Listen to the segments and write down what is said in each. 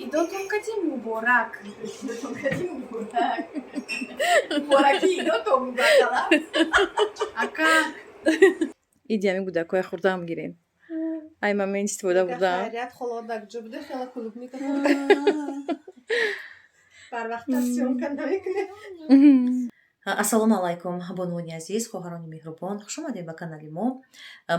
Идотон кати муборак. Идотон кати муборак. Мубораки идото муборакала. Ака. Иди ҳамин гудакҳоя хурдаам гирен. Ай ман истифода бурдаам. Хайрият, холодак ҷо буде, хела клубника барвақттар съёмка намекунем. Ассалому алайкум, бонувони азиз, хоҳарони меҳрубон, хушомадед ба канали мо.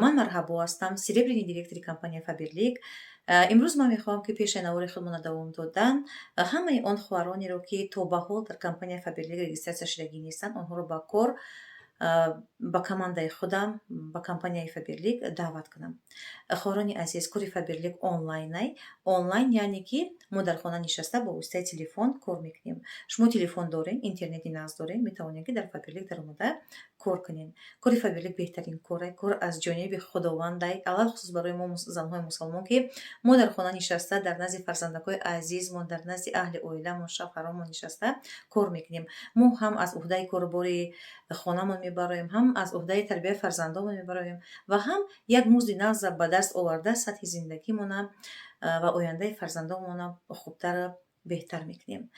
Ман Марҳабо ҳастам, серебряный директори компанияи Фаберлик. Имрӯз ман мехоҳам, ки пешаи навори худмона давом додан, ҳамаи он хоҳаронеро, ки то ба ҳол дар компанияи Фаберлик регистрация шудагӣ нестанд, онҳоро ба кор, ба командаи худам, ба компанияи Фаберлик даъват кунам. Хоҳарони азиз, кори Фаберлик онлайнай. Онлайн яъне ки мо дар хона нишаста бо воситаи телефон кор мекунем. Шумо телефон дорем, интернети нағз дорем, метавонем, ки дар Фаберлик даромада кор кунем. Кори Фаберлик беҳтарин корай, кор аз ҷониби Худовандай, алалхусус барои мо, занҳои мусалмон, ки мо дар хона нишаста, дар назди фарзандакҳои азизмон, дар назди аҳли оиламон, шавҳаромон нишаста кор мекунем. Мо ҳам аз уҳдаи корубори хонамон мебароем, ҳам аз уҳдаи тарбияи фарзандонмон мебароем ва ҳам як музди нағза ба даст оварда, сатҳи зиндагимона ва ояндаи фарзандонмона хубтар, беҳтар мекунем.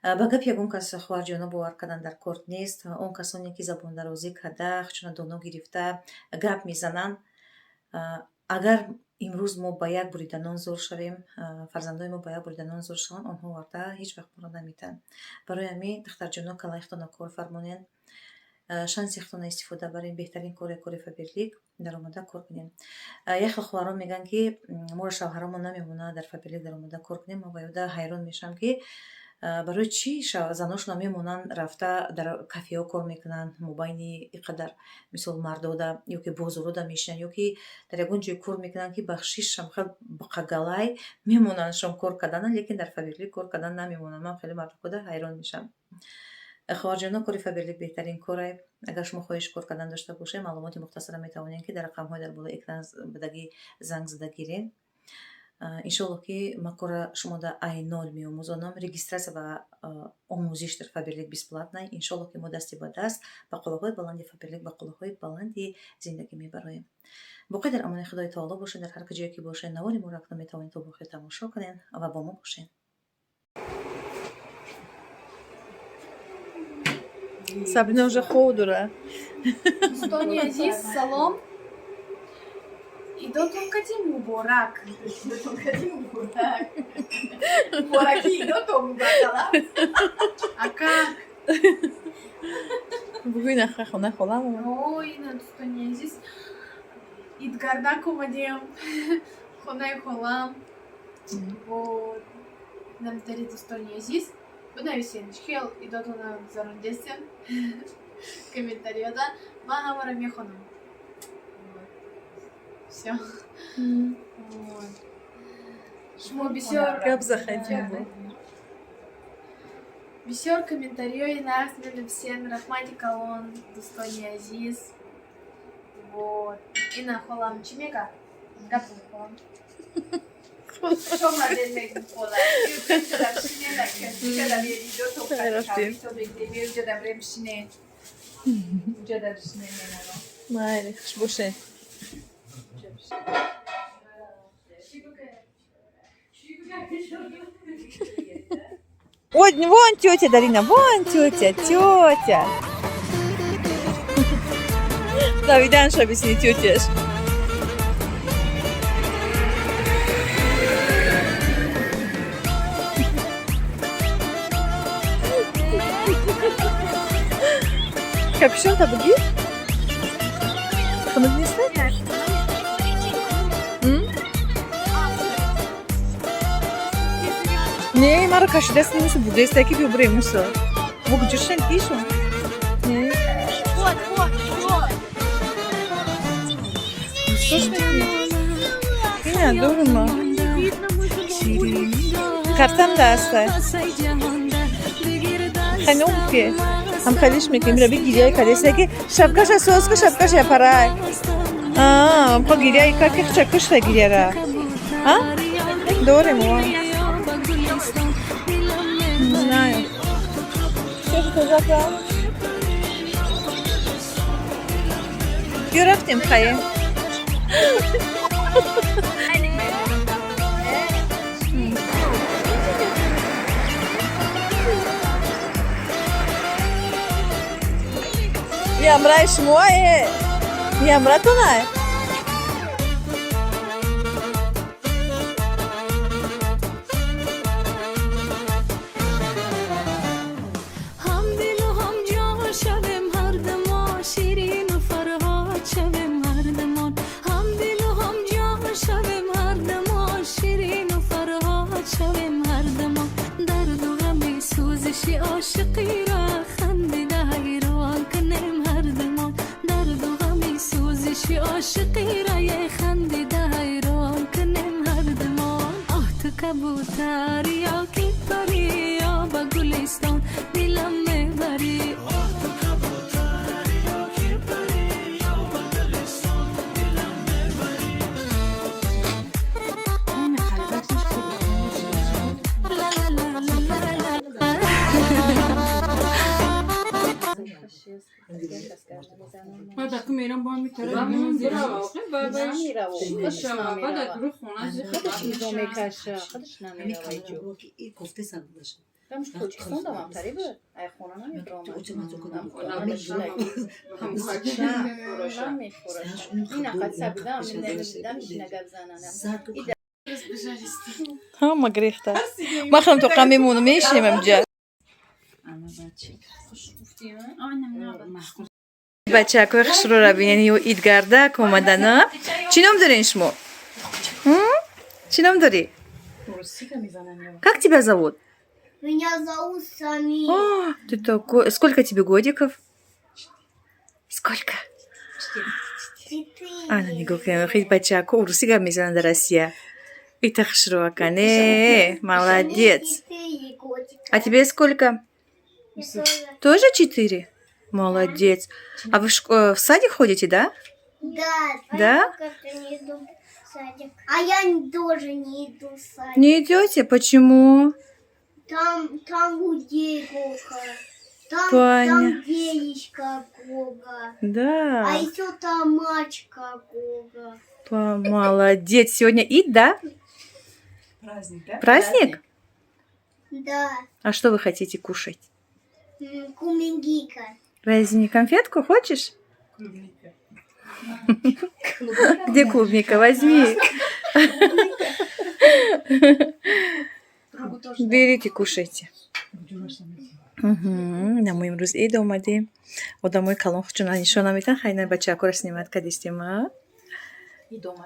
Ба гапи ягон кас, хоҳарҷоно, бовар кардан дар кор нест. Он касоне ки забондарозӣ карда, чуна доно гирифта гап мезананд, агар имрӯз мо ба як бурида нон зор шавем, фарзандои мо ба як бурида нон зор шаванд, онҳо оварда ҳеҷ вақт моро наметиҳанд. Барои ҳамин, духтарҷоно, калаи худтона кор фармонед, шанси худтона истифода барем. Беҳтарин коре кори Фаберлик, даромада кор кунем. Як хел хоҳарон мегӯянд, ки моро шавҳаромон намемонад дар Фаберлик даромада кор кунем. Ман ба ёда ҳайрон мешавам, ки барои чӣ заношона мемонанд, рафта дар кафеҳо кор мекунанд, мобайни ин қадар, мисол, мардода ё ки бозорода мешинанд, ё ки дар ягон ҷой кор мекунанд, ки бахшишам, хел буқагалай мемонандшон кор карданан, лекин дар Фаберлик кор кардан намемонанд. Ман хеле мардакода ҳайрон мешавам. Хоҳарҷоно, кори Фаберлик беҳтарин корай. Агар шумо хоҳиши кор кардан дошта бошед, маълумоти мухтасара метавонед, ки дар рақамҳои дар болои экран будагӣ занг зада гиред. Иншоалло, ки ман кора шумода ай нол меомӯзонам. Регистрация ва омӯзиш дар Фаберлик бесплатный. Иншоалло, ки мо дасти ба даст ба қуллаҳои баланди Фаберлик, ба қуллаҳои баланди зиндагӣ мебароем. Боқӣ дар амони Худои Таоло бошед, дар ҳар ҷое ки бошед, навори моро акнун метавонед то ба охир тамошо кунед ва бо мо бошед. Сабрина уже хоб дора. Дӯстони азиз, салом. Идотон кати муборак. Идотон кати муборак. Мубораки идото муборакала. Ака. Бугӯй наха хона холам омад. О, ина, дӯстони азиз. Идгардак омадем. Хонаи холам. Вот. Намтари, дӯстони азиз. Бинависен, чӣ хел идотона гузарондестен. Комментарияда. Ман ҳамаро мехонам. Всё. Вот. Шумо бисёр Гап захотим. Бисёр комментариҳои нағз менависен. Раҳмати калон, дӯстони азиз. Вот. Ина холам чӣ мега? Гап зад, холам. Шо модел мегӯм, хола? Идото Рафтем. уҷада бирем бишине. Уҷада бишине менаро. Майли, хуш бошед. Уҷа бишине. Ой, вон тетя Дарина, вон тетя, тетя. Давиданша бисни тетяш. Капюшон-то буги? Хунук нест? М? Не, маро кашидаст немиса будеста ки биё бирем мусо. Мо куҷошан кишон? Не. Вот, вот, вот. Что ж мекунӣ? Ина дорум ма. Картам даста. Ханум ки. Ҳам халиш мекунем, раби гиряй кадеста ки шапкаша соз ку, шапкаша парай. А, по гиряй ка ки хча кушта гиряра. А? Дорем ва. Не знаю. Что же это за план? Биё рафтем, хае. Ямраи шумое, ямратонай. هم دل و هم جان شویم هر دمان، شیرین و فرهاد شویم هر دمان. هم دل و هم جان شویم هر دمان، شیرین و فرهاد شویم هر دمان. درد و غم سوزش عاشقی را خندیده حیران کنیم هر دمان. درد و غم سوزش عاشقی را یه خندیده حیران کنیم هر دمان. آه تو کبوتر یا که پری یا به گلستان دلم میبری. لا لا لا لا لا لا. بعد اكو میرم با میتره. بعد از رو خونه زی Худаш изо мекаша, худаш намерава иҷо. Рамш Тоҷикистон давам тари буд. Ай хона намебиромад. Намехӯраша. Ин ақад сабидам, намешина гап зананам. Ҳама гирехта. Ман хелам тоқа мемонам, мешинем амҷа. Бачакҳои хушрӯра бинен, ё идгардак омадана. Чӣ ном дорен шумо? Чӣ ном дорӣ? Как тебя зовут? Меня зовут Сами. О, ты такой. Сколько тебе годиков? Сколько? 4. Ана, нигоҳ кунем, хел бачако урусӣ гап мезананд дар Россия. Ита хушрӯакане, молодец. 4 годика. А тебе сколько? Я тоже. Тоже 4? Молодец. А вы в садик ходите, да? Да. А Да? я пока что не иду в садик. А я тоже не иду в садик. Не идете? Почему? Там людей Гога. Там, Понятно. там девочка Гога. Да. А еще там мачка Гога. Молодец. Сегодня Ид, да? Праздник, да? Праздник? Да. А что вы хотите кушать? Кумингика. Возьми конфетку, хочешь? Клубника. Где клубника? Возьми. Берите, кушайте. Намо имрӯз ид омадем. Одамои калон худшон нишон наметан, хайна бачакора снимать кадистем, а?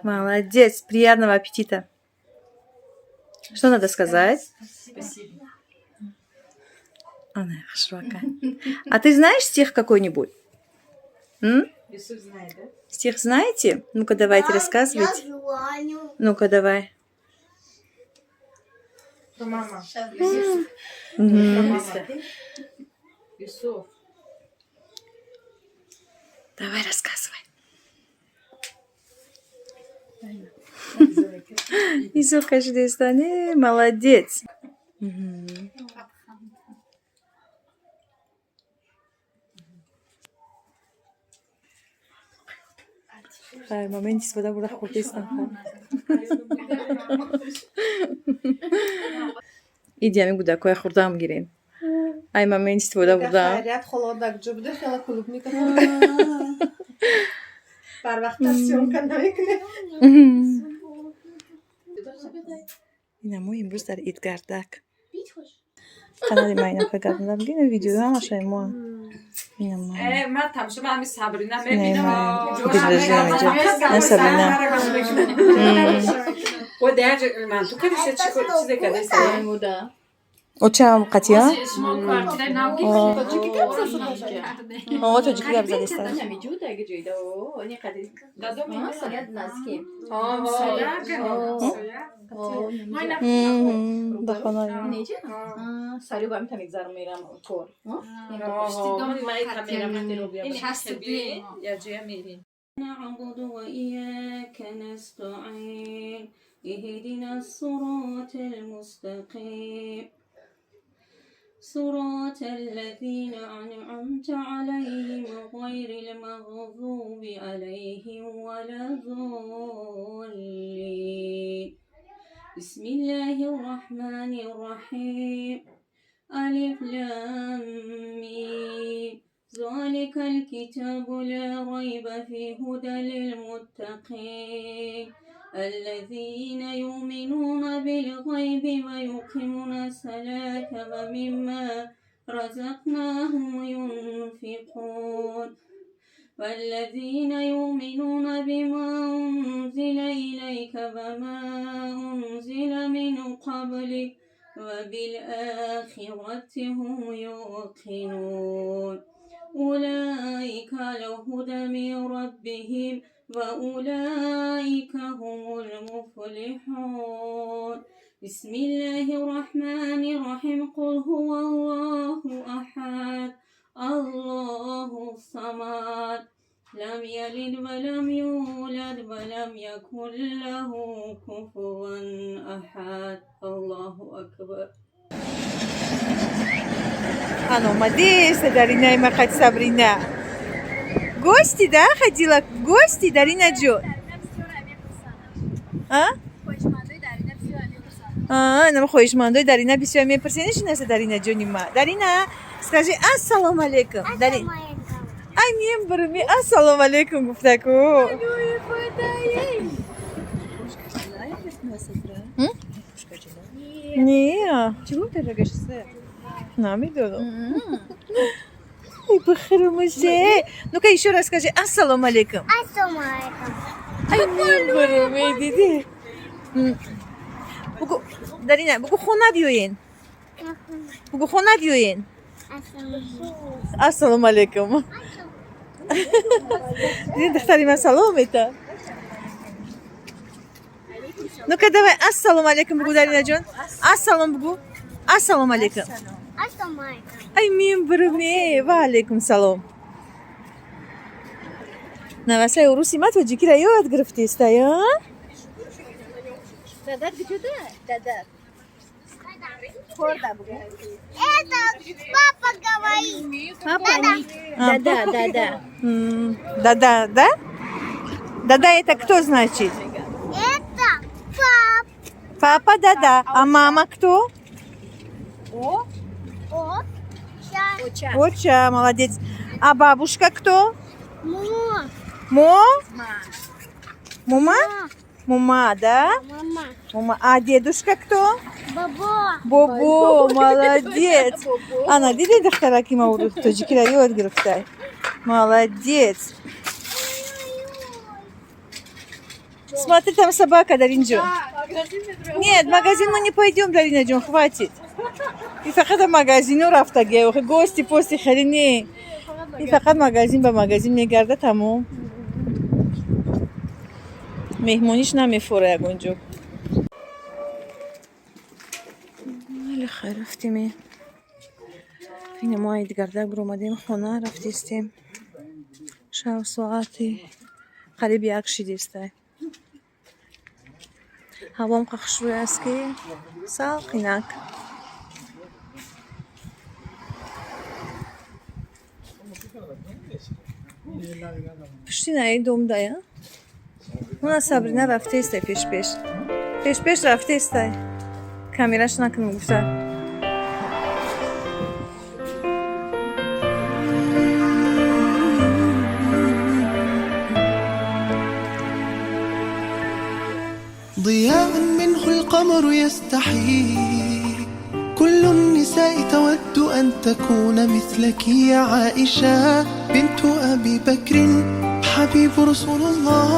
Молодец, приятного аппетита. Что надо сказать? Спасибо. Ана, хушрӯака. А ты знаешь стих какой-нибудь? М? Юсуф знает, да? Стих знаете? Ну-ка, давайте Да, рассказывайте. Я знаю. Ну-ка, давай. Про мама. Мгм. Юсуф. Давай, рассказывай. Изо каждый. Молодец. Мгм. Хай, момент истифода бурда хурдестам. Иди ҳамин гудакҳоя хурдаам гирен. Ай, момент истифода бурдаам. Хайрият, холодак ҷо буде, хела клубника. Барвақта съёмка намекунем. Ина мо имрӯз дар Идгардак. Канали ма ина гардам гина, видео ҳамашаи мо. Ина ма. Ман тамошо, ман ҳами Сабрина Ина мебинам. ма. На, Сабрина. О, даже ман ту кадиса, чӣ чизе кадиса. Очам қатия? Шумо квартираи нав. О, тоҷикӣ гап задиста. Намиҷуда ҷойда о, не қади. Соят наздикем. Ба хона. Неҷа? Сари ба митам мегзарам, мерам кор. نعبد وإياك نستعين اهدنا الصراط المستقيم صراط الذين أنعمت عليهم غير المغضوب عليهم ولا الضالين. بسم الله الرحمن الرحيم. ألف لام ميم. ذلك الكتاب لا ريب فيه هدى للمتقين الذين يؤمنون بالغيب ويقيمون الصلاة ومما رزقناهم ينفقون والذين يؤمنون بما أنزل إليك وما أنزل من قبلك وبالآخرة هم يوقنون أولئك على هدى من ربهم وأولئك هم المفلحون. بسم الله الرحمن الرحيم. قل هو الله أحد الله الصمد لم يلد ولم يولد ولم يكن له كفوا أحد. الله أكبر. Ана омадеста Даринаи мақад Сабрина. Гости, да, ходила в гости, Дарина ҷон? А? А, нам хоҳишмандои Дарина бисёр мепурсед. Нишинаса Дарина ҷони ма. Дарина, скажи ассалому алейкум. Дарин. Ай, мебурми, ассалому алейкум гуфтаку. М? Не. Чего ты рыгаешься? Намедонам. Ай, бихрумуше. Ну-ка еще раз скажи ассалому алейкум. Ассалому алейкум. Ай, мебурми, диди. Бугу, Дарина, бугу хона биёен. Бугу хона биёен. Ассалому алейкум. Диди, духтари ман салом мета. Ну-ка давай ассалому алейкум бугу, Дарина ҷон. Ассалом бугу. Ассалому алейкум. Ассалому алейкум. Ай, мебурми. Ва алейкум салом. Навасаи уруси ма тоҷикиро ёд гирифтеста, а? Дадат куҷода? Дадат. Хорда бугу. Это папа говорит. Папа не. Дада, дада. Дада, да? Дада это кто значит? Это пап. Папа дада. А мама кто? О, Отча. оча. Оча, молодец. А бабушка кто? Мо. Мо? Ма. Мума? Мума, да? Мама. Мума. А дедушка кто? Бабо. Бобо, молодец. Ана, диди, духтараки ма тоҷикиро ёд гирифтай. Молодец. Смотри, там собака, Даринджон. Нет, в магазин мы не пойдем, Дарина ҷон, хватит. И фақат магазину рафтаге, охи гости пости хеле не. И фақат магазин ба магазин мегарда, тамом. Меҳмониш намефора ягон ҷо. Хеле хайр, рафтем. Ина мо айдгардак биромадем, хона рафтистем. Шав соати қариб 1 шидистай. Ҳавом хушрӯй аст, ки салқинак. Пушти наи домдая. Уна Сабрина рафтестай пешпеш. Пешпеш рафтестай. Камераш накунам гуфта. ضياء منه القمر يستحي. كل النساء تود أن تكون مثلك يا عائشة بنت أبي بكر حبيب رسول الله.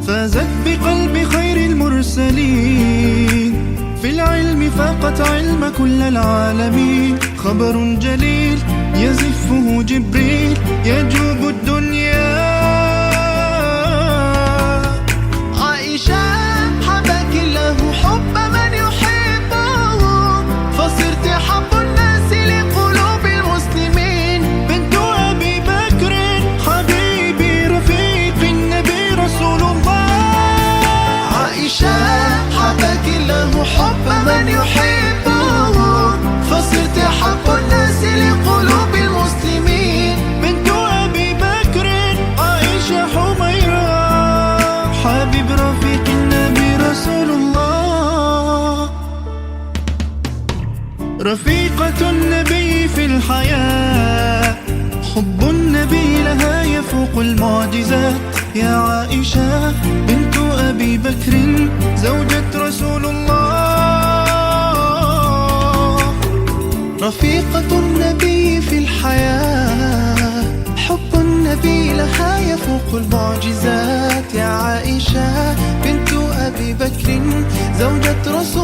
فازت بقلب خير المرسلين، في العلم فاقت علم كل العالمين. خبر جليل يزفه جبريل يجوب الدنيا. عائشة حباك الله حب من يحبه، فصرت حب الناس لقلوب المسلمين. بنت أبي بكر حبيبي رفيق النبي رسول الله. عائشة حباك الله حب من يحبه، فصرت حب الناس لقلوب المسلمين. بنت أبي بكر عائشة حميرة حبيب رفيق النبي رسول الله. رفيقة النبي في الحياة، حب النبي لها يفوق المعجزات. يا عائشة بنت أبي بكر زوجة رسول الله، رفيقة النبي في الحياة، حب النبي لها يفوق المعجزات. يا عائشة بنت أبي بكر زوجة رسول